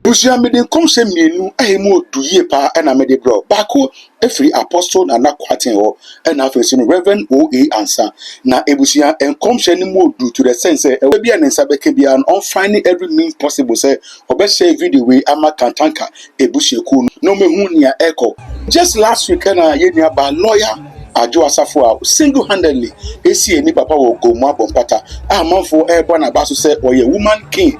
Abusua, mede nkɔmhyɛ mmienu a emu odu yie paa ɛna mede brɛ wo. Baako efiri Apostle Nana Kwaten hɔ, ɛna afei nso no Reverend O.A. Ansa. Na ebusua, nkɔmhyɛ no mu odu to the sense sɛ ɛwɔ bi a ne nsa bɛka biara no, ɔnfind every means possible sɛ ɔbɛhyɛ video wei ama Kantanka ebusuakuo no na ɔmɛhu nea ɛkɔ. Just last week ɛna yɛn nua baa lawyer Adwo Asafo a single handedly esi eni papa wɔ Gomu Abɔmpata a amanfoɔ ɛrebɔ n'aba so sɛ ɔyɛ woman king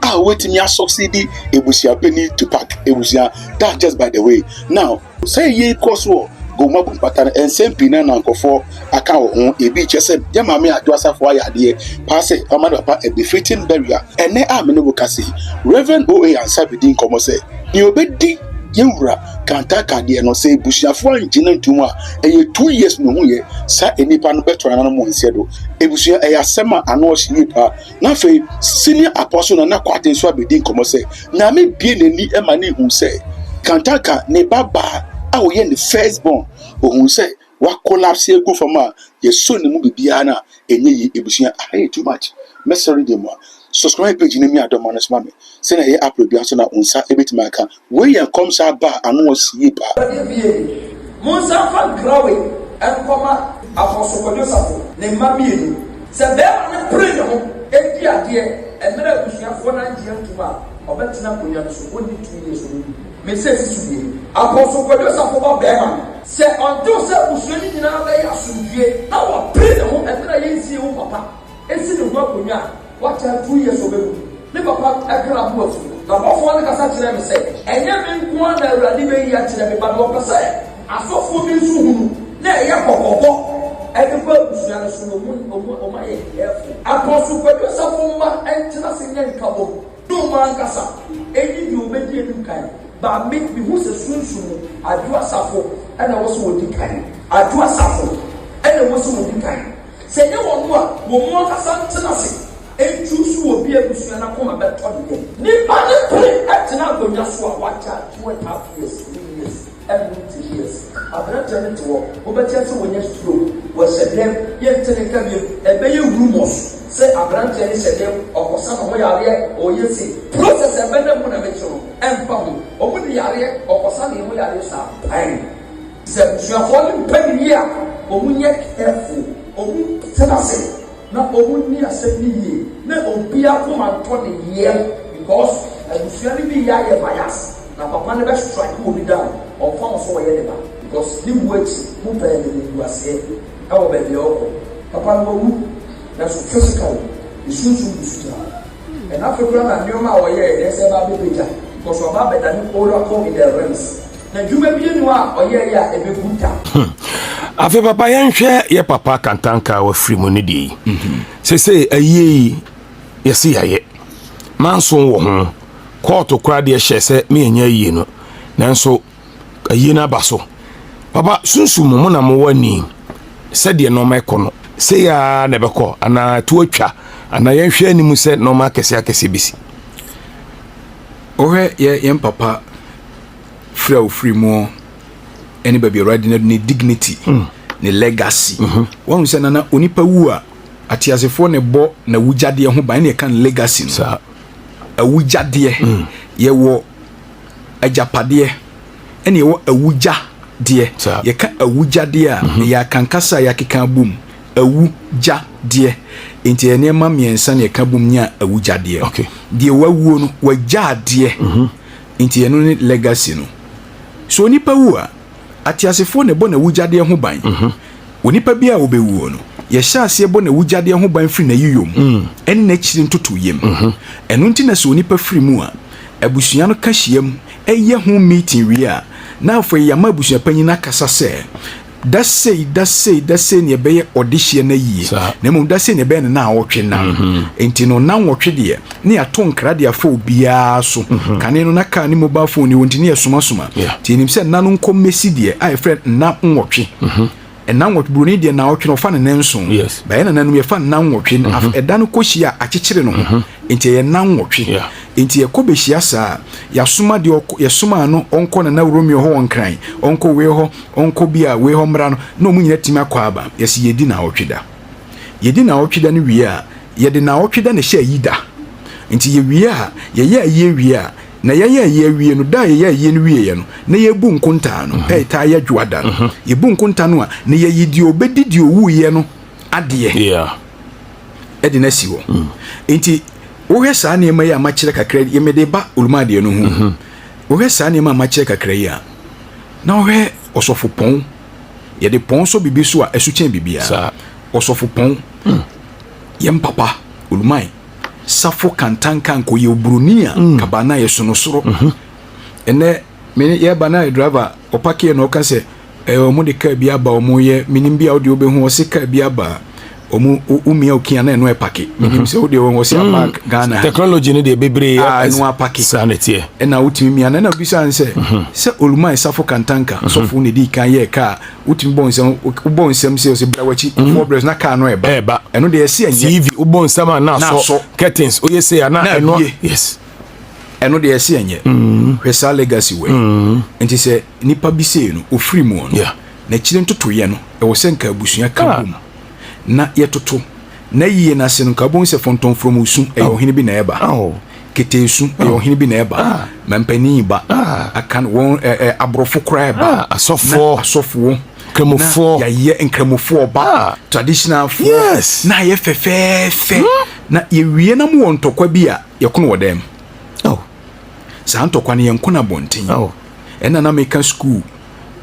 a wɔatumi asucceed ebusuapɛni Tupac. Ebusua, that's just by the way. Now sɛ yie kɔ so wɔ Gomu Abɔmpata no, nsɛm pii na nkɔfoɔ aka wɔ ho. Ebi kyɛ sɛ yɛ maame Adwo Asafo ayɛ adeɛ paa sɛ ɔma ne papa a befitting burial. Ɛnɛ a me ne wo kasa yi, Reverend O.A. Ansa bɛdi nkɔmmɔ sɛ nea obɛdi yɛwura Kantanka deɛ no, sɛ ebusuafoɔ angyina ntom a, ɛyɛ 2 years na ohun yɛ saa nipa no bɛtɔ nananom wɔn nsa do. Ebusua, ɛyɛ asɛm a ano ɔhyɛ yie paa. Na afei Senior Apostle Nana Kwate nso abɛdi nkɔmmɔ sɛ Nyame bie n'ani ma ne hu sɛ Kantanka ne ba baa a ɔyɛ ne first born, ohun sɛ wacollapse egu fam a yɛsɔ ne mu biribiara no a ɛnyɛ yie. Ebusua, aha yɛ too much. Mɛsɛre deɛ mu a subscribe page no mi adɔma no soma me sɛnea ɛyɛ upload bi nso na wo nsa ebɛtumi aka. Wei yɛ nkɔmhyɛ aba a ano ɔsi yie paa. Awurade bie, monsan fa nkrawe nkɔma Apostle Kwadwo Safo ne mma mmienu. Sɛ bɛrima no pere ne ho edi adeɛ mmerɛ abusuafoɔ no angye ntom a, ɔbɛtena akonnwa no so, ɔnni 2 years ɔbɛwu. Mesɛ si so bie, Apostle Kwadwo Safo ba bɛrima no, sɛ ɔntew sɛ abusua no nyinaa bɛyɛ asomdwie na wɔpere ne ho mmerɛ yɛnsie wo papa esi ne ho akonnwa a, wakyɛ 2 years ɔbɛwu. Ne papa ɛkra bo afu na bɔfoɔ no kasa kyerɛ me sɛ ɛnyɛ me nko ara na Awurade bɛyi akyerɛ me ba na ɔpɛ sɛ asɔfoɔ bi nso hunu na ɛyɛ kɔkɔbɔ ɛde kɔ abusua no so na ɔmo ayɛ careful. Apostle Kwadwo Safo mma ɛntena se nyɛ nkabom ne ɔmo ankasa ɛyi deɛ ɔbɛdi anim kan ba. Me mehu sɛ sunsum Adwo Asafo ɛna ɛwɔ sɛ wɔdi kan. Adwo Asafo ɛna ɛwɔ sɛ wɔdi kan. Sɛ nyɛ wɔn a wɔn mu ankasa ntena se ntu so wɔ bi abusua n'akoma bɛtɔ ne yam. Nipa ne pere ɛtena akonnwa so a wakyɛ 2.5 years, 3 years, ɛmu 3 years, aberanteɛ no te hɔ, wobɛkyɛ sɛ wɔnyɛ stroke, wɔhyɛ dɛm, yɛnte ne nka bio. Ɛbɛyɛ rumours sɛ aberanteɛ no hyɛ dɛm, ɔkɔsa ne ho yareɛ, ɔyɛ se process ɛbɛnam mu na mekyerɛ no ɛmfa ho. Ɔmo de yareɛ ɔkɔsa ne ho yareɛ saa pan sɛ abusuafoɔ no mpɛ ne yie a, ɔmo nyɛ careful, ɔmo tena ase na ɔmo ni asɛm ne yie na obi akoma ntɔ ne yam, because abusua no bi yɛ ayɛ bias na papa no bɛ strike obi down. Ɔnfa wɔn so wɔyɛ ne ba because ne wu akyi mo pɛɛ ne ne wu aseɛ ɛwɔ baabi a ɔkɔ. Papa no wawu, nanso physically esunsun gu so gyina hɔ. Ɛna afei koraa na nneɛma a ɔyɛ yɛ sɛ ɛba abɛpagya because ɔba abɛda ne oracle in the realms na dwuma bi enu a ɔyɛ yɛ a ɛbɛgu ta. Afei papa, yɛnhwɛ yɛ papa Kantanka a wafiri mu no deɛ yi. Sese ayie yi yɛse yɛayɛ manso wɔ ho kɔɔto koraa deɛ hyɛ sɛ meyɛnyɛ ayie no, nanso ayie no aba so. Papa, sunsum mu mo na mowɔ ani sɛdeɛ nɔɔma ɛkɔ no, sɛ yɛa na ɛbɛkɔ anaa to atwa anaa yɛnhwɛ anim sɛ nɔɔma akɛseɛ akɛseɛ bɛsi? Wohwɛ yɛ yɛn papa firi a ofiri mu ɛne baabi Awurade no ne dignity, ne legacy. Wɔn sɛ nana onipa wu a, ateasefoɔ ne bɔ na wugyadeɛ ho ban ne yɛka no legacy no. Saa. Awugyadeɛ, yɛwɔ agyapadeɛ ɛne yɛwɔ awugyadeɛ. Saa. Yɛka awugyadeɛ a, ɛyɛ akankasa a yɛakeka abom awugyadeɛ, nti ɛyɛ nneɛma mmiɛnsa na yɛka bom nya awugyadeɛ. Deɛ wawuo no wagya adeɛ, nti ɛno ne legacy no. So onipa wu a, ateasefoɔ na ɛbɔ n'awugyadeɛ ho ban. Onipa bi a wobɛwuo no, yɛhyɛ aseɛ bɔ n'awugyadeɛ ho ban firi n'ayiyom ɛne n'akyiri ntotoyam. Ɛno nti na sɛ onipa firi mu a, abusua no ka hyiam ɛyɛ ho meeting wie a, na afei yɛama abusua panyin akasa sɛ da sei, da sei, da sei ne ɛbɛyɛ ɔdehyeɛ no ayie, na mmom da sei ne ɛbɛyɛ no na awɔtwe nam. Nti no na nwɔtwe deɛ ne yɛato nkra de afa obiara so. Kane no na kaa ne mobile phone ne wɔ, nti ne yɛsomasoma. Nti yɛnim sɛ nna no nkɔ mmɛsi deɛ a yɛfrɛ nna nwɔtwe, ɛna nwɔtwe. Buroni deɛ na awɔtwe no ɔfa ne ne nson. Bɛyɛ nananom yɛfa nna nwɔtwe. Ɛda no kɔhyia a, akyekyere no ho, nti ɛyɛ nna nwɔtwe. Nti yɛkɔ bɛhyia saa, yɛasoma deɛ yɛsomaa no ɔnkɔ Nana Romeo hɔ wɔ Nkran, ɔnkɔ wei hɔ, ɔnkɔ bi a wei hɔ mmra no, na ɔmo nyina tumi akɔ aba. Yɛsi yɛdi naawɔtwe da. Yɛdi naawɔtwe da no wie a, yɛde naawɔtwe da na ɛhyɛ ayi da. Nti yɛwie a, yɛyɛ ayie wie a, Na yɛyɛ ayie awie no, da a yɛyɛ ayie no wieɛ no, na yɛbu nkontaa no, ɛtaa yɛ dwoada no. Yɛbu nkonta no a, na yɛyi deɛ ɔbɛdi deɛ ɔwuiɛ no adeɛ ɛde no asi hɔ. Nti wohwɛ saa nneɛma yi a makyerɛ kakra yi, mede ba olumadeɛ no ho. Wohwɛ saa nneɛma a makyerɛ kakra yi a, na wohwɛ ɔsɔfopɔn, yɛde pɔn sɔ biribi so a ɛso kyɛn biribiara. Ɔsɔfopɔn, yɛn papa Olumae, Safo Kantanka nkɔyɛ oburoni a mm. kaba na yɛ sono soro. Mhm. Ɛnɛ me yɛba na driver ɔpakeɛ na ɔka sɛ ɛɛ wɔn de kaa bi aba wɔn yɛ menim bi a wɔde wɔbɛhu ɔse kaa bi aba wɔn wumia okia na ɛno ɛpake menim mhm. sɛ wodeɛ wɔn ɔse aba mm. Ghana technology no deɛ bebree a ɛno apake saa na ɛteɛ ɛna wotumi mia na ɛna bisa sɛ mhm. sɛ Olumae Safo Kantanka sɔfo na edi kan yɛ kaa wotumi bɔ nsɛm wobɔ nsɛm sɛ ɔsɛ bra w'akyi mm. foɔ brɛ na kaa no ɛba ɛba ɛno deɛ ɛsi ɛnyɛ tv wobɔ nsɛm a na asɔ curtains woyɛ sei a na ɛno yes ɛno deɛ ɛsi ɛnyɛ mm. hwɛ saa legacy wɔ mm. nti sɛ nipa bi sei no ofiri mu no n'akyire ntotoyɛ no ɛwɔ sɛ nka abusua ka ah. bom na yɛtoto na yie no ase no nka wobɛhu sɛ fɔntɔmfrɔm su ɛyɛ oh. ɔhene bi na ɛba oh. Ketee su ɛyɛ oh. ɔhene bi na ɛba ah. Mampanin ba ah. Aka wɔn ɛ ɛ aborɔfo koraa ɛba ah, asɔfoɔ asɔfoɔ nkramofoɔ na yɛayɛ nkramofoɔ ba ah. traditionalfoɔ yes. na ayɛ fɛfɛɛfɛ hmm. Na yɛwie na mo wɔ ntɔkwa bi a yɛkono wɔ dɛm oh. Saa ntɔkwa no yɛnko no abɔnten oh. Ɛna na meka school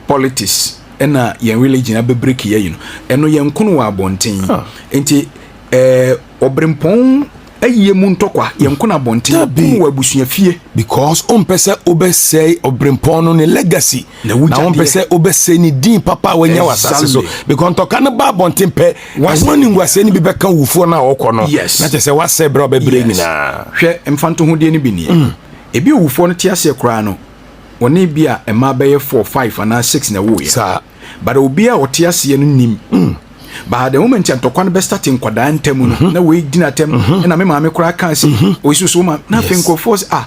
politics ɛna yɛn religion abɛbreki yɛyi no ɛno yɛnko no wɔ abɔnten ah. Nti ɛɛ Ɔberempɔn ayie mu ntɔkwa, yɛn ko no abɔnten, yɛko no wɔ abusuafie. Because wompɛ sɛ wobɛsɛe ɔberempɔn no ne legacy. Na wompɛ sɛ wobɛsɛe ne din papa a wanya wɔ asase so. Because ntɔka no ba abɔnten pɛ, ɛho animguaseɛ no bi bɛka owufoɔ no a ɔkɔ no. Yes. Na kyerɛ sɛ wasɛe berɛ a ɔbɛbrɛ nyinaa. Hwɛ mfantohodeɛ no bi nie. Mm. Ebi owufoɔ no te aseɛ koraa no, wɔne bi a mmaa bɛyɛ four, five anaa six na ɛwoeɛ. Saa. But obiara a ɔte aseɛ no nim. Mm. But the moment a ntɔkwa no bɛstarte nkwadaa ntam no, mm-hmm. na wei gyina atɛm, mm-hmm. ɛna me maame koraa kaa sɛ, mm-hmm. oyi so ma, na afei nkurɔfoɔ sɛ, ah,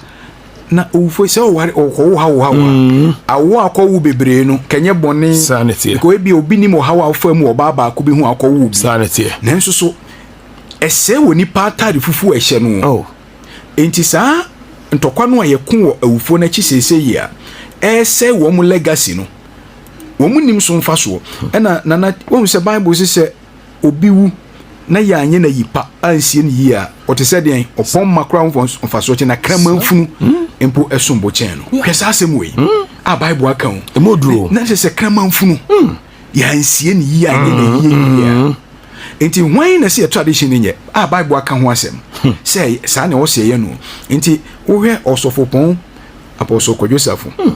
na owufo sɛ ɔware ɔkɔwo ha wo ha wo mm. awo akɔwo bebree no kɛnyɛ bɔne because ebi obi nim ɔhaw a ɔfa mu ɔbaa baako bi ho akɔwo bi nanso so ɛsɛ wɔ nipa ataade fufuo a ɛhyɛ no oh. Enti saa ntɔkwa no a yɛko wɔ awufoɔ no akyi seesei yi a ɛresɛe wɔn legacy no, wɔn nnim so mfasoɔ. Ɛna nana wɔn sɛ Bible sɛ sɛ obi wu na yɛanyɛ no ayi pa ansie no yie a, ɔte sɛ deɛn ɔpɔn mma koraa ho mfasoɔ kyɛn na kraman funu mpo ɛsom bo kyɛn no. Hwɛ saa asɛm wei a Bible aka o. Ɛmu oduro. Na sɛ sɛ kraman funu yɛansie no yie anyɛ no yie yie a. Nti hwan na ɛsɛ yɛ tradition no nyɛ a Bible aka ho asɛm sɛ saa na ɛwɔ sɛ yɛyɛ no? Nti wohwɛ ɔsɔfopɔn Apostle Kwadwo Safo hmm.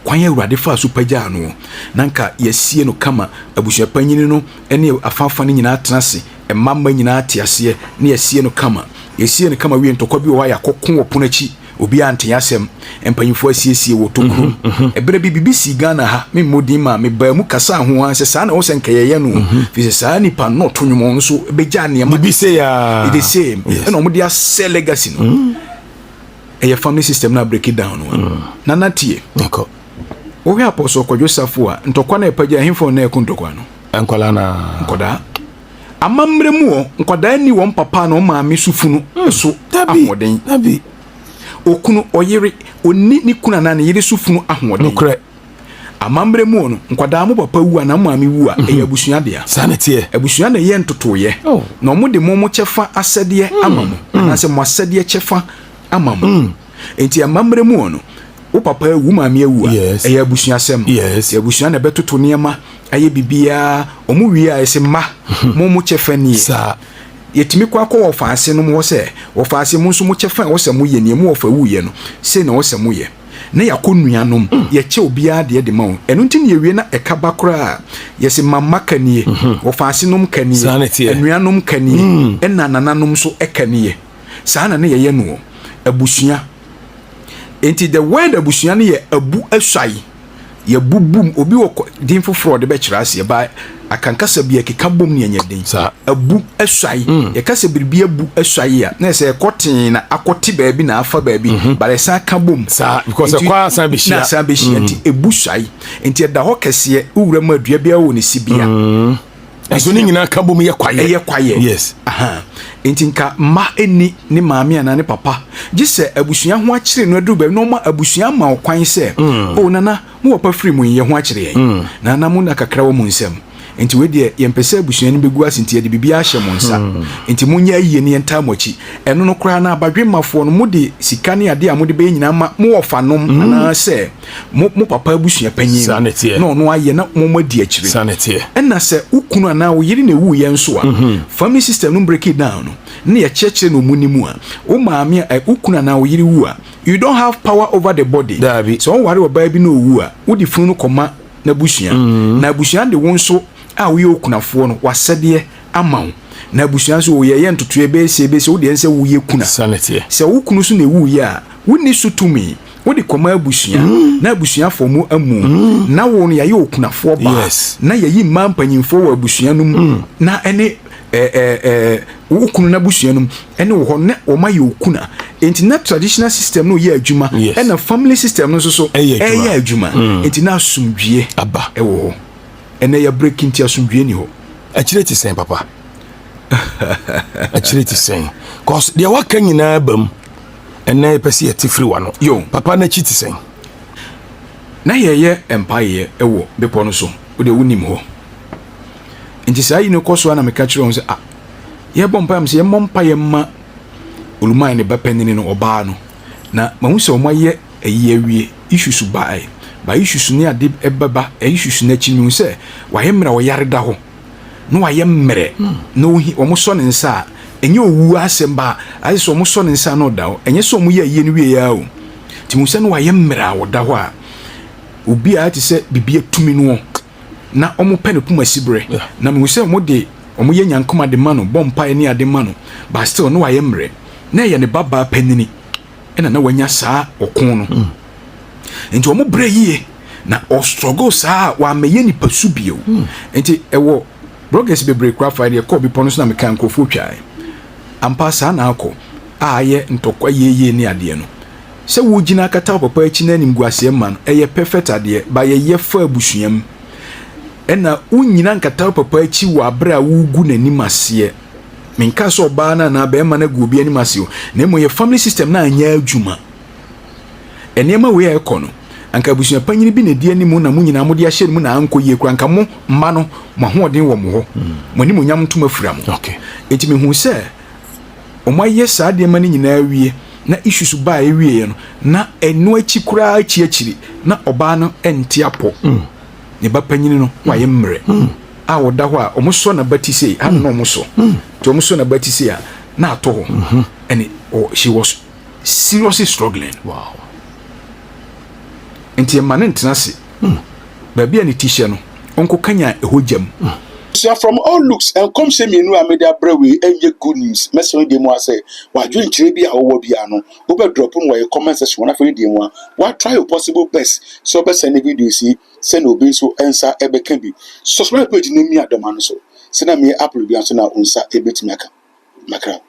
kwan Awurade faa so pagyaa no na nka yɛasie no kama, abusua panyini no ne afaafa no nyinaa tena ase, mma mma nyinaa te aseɛ na yɛasie no kama. Yɛsie no kama wie ntɔkwa bi wɔ hɔ a yɛakɔko wɔ pono akyi. Obiara nte yɛn asɛm. Mpanyimfoɔ asiesie wɔ tokuro mu. Mhm, mhm. Ɛberɛ bi biribi sii Ghana ha, memmɔ din ma mebaa mu kasaa ho ara sɛ saa na ɛwɔ sɛ nka yɛyɛ no. Mhm. Firi sɛ saa nipa no ɔto nnwom ɔno nso bɛgyaa nneɛma. Biribi sɛ yaa. The same. Ɛna wɔde asɛ legacy no. Mm. Ɛyɛ family system na break it down no. Mm. Nana tie. Nkɔ. Wohwɛ Apostle Kwadwo Safo a, ntɔkwa na ɛpagya ahemfo na ɛko ntɔkwa no. Nkwadaa na. Nkwadaa. Amammerɛ mu ɔ, nkwadaa nni wɔn papa na wɔn maame so funu mm, so ahoɔden. Dabi. Okunu, ɔyere, ɔnni ne kunu anaa ne yere so funu ahoɔden. Nokorɛ. Amammerɛ mu no, nkwadaa mo papa wu anaa mo maame wu a, ɛyɛ mhm. abusua dea. Saa na ɛteɛ. Abusua na ɛyɛ ntotoeɛ. Oh. Na wɔn de mo mo kyɛfa asɛdeɛ mm. ama mo, mm. anaasɛ mo asɛdeɛ kyɛfa ama mo. Mm. Nti amammerɛ mu no, wo papa awu, wo maame awu a, ɛyɛ abusuasɛm. Yes. Abusua na ɛbɛtoto nneɛma, ayɛ biribiara. Wɔn wie a, ɛsɛ mma, mo mo kyɛfa nie. Saa. Yɛtumi kɔ akɔ wɔfaase nom hɔ sɛ, wɔfaase mo nso mo kyɛfa a ɛwɔ sɛ moyɛ nie, mo wɔfa wuiɛ no, sei na ɛwɔ sɛ moyɛ. Na yɛakɔ nuanom, yɛkyɛ obiara deɛ de ma wɔn. Ɛno nti na yɛwie na ɛka ba koraa a, yɛse ma mma ka nie, wɔfaase nom ka nie, Saa na ɛteɛ. anuanom ka nie, ɛna nananom nso ka nie. Saa na ne yɛyɛ no o. Abusua. Enti the word abusua no yɛ abu asuae. Yɛbubum. Obi wɔ din foforɔ a ɔde bɛkyerɛ aseɛ ba akankasa bi ɛkeka bom ne ɛnyɛ den. Saa. Abu asuae. Mm. Yɛka sɛ biribi abu asuae a, na ɛsɛ ɛkɔ tee na akɔte baabi na afa baabi. Mm -hmm. But ɛsan ka bom. Saa, because ɛkɔ asan bɛhyia. Na asan bɛhyia. Mm. Nti ebu suae. Nti ɛda hɔ kɛseɛ, wowura mu a dua biara wɔ ne sibea. Mm. Ɛso ne nyinaa ka bom yɛ kwayɛ. Ɛyɛ kwayɛ. Yes. Aha. Nti nka mma ɛnni ne maame anaa ne papa gye sɛ abusua ho akyere no aduru baabi na ɔma abusua ama wo kwan sɛ mm. o nana mo papa firi mu yi yɛ ho akyere yɛn mm. nana mo na kakra wɔ mo nsam nti wei deɛ yɛmpɛ sɛ abusua no bɛgu ase nti yɛde biribiara ahyɛ mo nsa mm. nti monyɛ ayie ne yɛntaa mo akyi ɛno no koraa no abadwemmafoɔ no mode sika ne adeɛ a mode bɛyɛ nyinaa ma mo wɔfanom mm. anaasɛ mo mo papa abusua panyin no na ɔno ayɛ na mo mo adi akyire ɛna sɛ wo kunu anaa wo yere na ewu yɛ nso a mhm. family system no break it down no na yɛkyerɛkyerɛ no ɔmu ne mu a wo maame a wo kunu anaa wo yere wu a you don't have power over the body sɛ wɔware ɔbaa bi na owu a wode funu no kɔma n'abusua mm. na abusua de wo nso a woyɛ okunafoɔ no wasɛdeɛ ama wo na abusua nso wɔyɛyɛ ntotoeɛ bɛyɛ sɛ bɛyɛ sɛ wodeɛ nsɛ woyɛ kuna sɛ wo kunu so na ewu yɛ a wonni so tumi wode kɔma abusua mm. na abusuafoɔ mu amu mm. na wo no yɛayɛ okunafoɔ baa yes. na yɛyi mmaa mpanyinfoɔ wɔ abusua no mu mm. na ɛne ɛɛ ɛɛ wo kunu n'abusua no mu ɛne wɔ hɔ na wɔn ayɛ okuna nti na traditional system no yɛ adwuma ɛna family system no nso so ɛyɛ adwuma nti na asomdwie aba ɛwɔ hɔ ɛnɛ yɛ break nti asomdwie ni hɔ. Akyire te sɛn papa? Akyire te sɛn? Cause deɛ waka nyinaa ba mu. Ɛnɛ yɛpɛ sɛ yɛte firi w'ano. Yo. Papa n'akyi te sɛn? Na yɛyɛ mpaeɛ wɔ bepɔ no so, wo deɛ wonim hɔ. Nti saa yi no kɔ so a na meka kyerɛ wɔn sɛ, ah, yɛbɔ mpaeɛ m sɛ yɛmmɔ mpaeɛ mma Oluman ne ba panini no, ɔbaa no. Na mahu sɛ wɔn ayɛ ayi awie, issues bae. Ba issues ne ade ɛbɛba, issues no akyi mehu sɛ wayɛ mmerɛ a ɔyare da hɔ. na wayɛ mmerɛ na ohi wɔn sɔ ne nsa a ɛnyɛ owu asɛm ba ayɛ sɛ wɔn sɔ ne nsa na ɔda hɔ ɛnyɛ sɛ wɔn yɛ ayie no wie ya o nti mo sɛ na wayɛ mmerɛ a ɔda hɔ a obi a te sɛ bibi atumi noɔ na wɔn pɛ ne poma si berɛ na mehu sɛ wɔn de wɔn yɛ nyankoma de ma no bɔ mpaeɛ ne ade ma no but still na wayɛ mmerɛ na ɛyɛ ne ba baa panini ɛna na wanya saa ɔko no mm. nti wɔn brɛ yie na ɔstruggle saa a wamɛyɛ nipa su bio mm. nti ɛwɔ bloggers bebree kora fa deɛ kɔɔ bepɔ no so na meka nkurɔfoɔ twae ampa saa na akɔ a ayɛ ntɔkwa yieyie ne adeɛ no sɛ wogyina akata wo papa akyi na animguaseɛ ma no ɛyɛ perfect adeɛ ba yɛyɛ fa abusua mu ɛna wonyina nkata wo papa akyi wɔ aberɛ a wogu n'anim aseɛ Menkaa sɛ ɔbaa no anaa barima no agu obi anim ase o, na mmom yɛ family system no anyɛ adwuma. Nneɛma wei a ɛkɔ no, anka abusua panyin bi na ɛdi anim na mo nyinaa mode ahyɛ no mu na ankɔ yie koraa, anka mo mma no, mo ahoɔden wɔ mo hɔ, mo animuonyam ntoma fira mo. Enti mehuu sɛ wɔayɛ saa nneɛma no nyinaa awie na issues baa ɛwieɛ no, na ɛno akyi koraa akyi akyiri na ɔbaa no nte apɔ. Ne ba panyin no wayɛ mmerɛ. A ɔda hɔ a wɔn sɔ n'abati sei ha na wɔn sɔ nti wɔn sɔ n'abati sei a na atɔ hɔ mhm. ɛne she was seriously struggling wow. nti ɛma ne ntena ase hmm. baabi a ne ti hyɛ no ɔnkɔ kanya ɛhɔ gyam. Hmm. Sua from all looks nkɔmhyɛ mmienu a mede abrɛ wei ɛnyɛ good news mɛsrɛ no deɛ mu a sɛ wadwenkyerɛ bi a wowɔ biara no wobɛ drop no wɔ yɛ comment section hɔ na afei no deɛ mu a wa try your possible best sɛ wobɛ send videos yi sɛnea obi nso nsa bɛka bi. Subscribe page no mia dɔm ano so sɛnea meyɛ upload biara nso na wo nsa bɛtumi aka. Makra.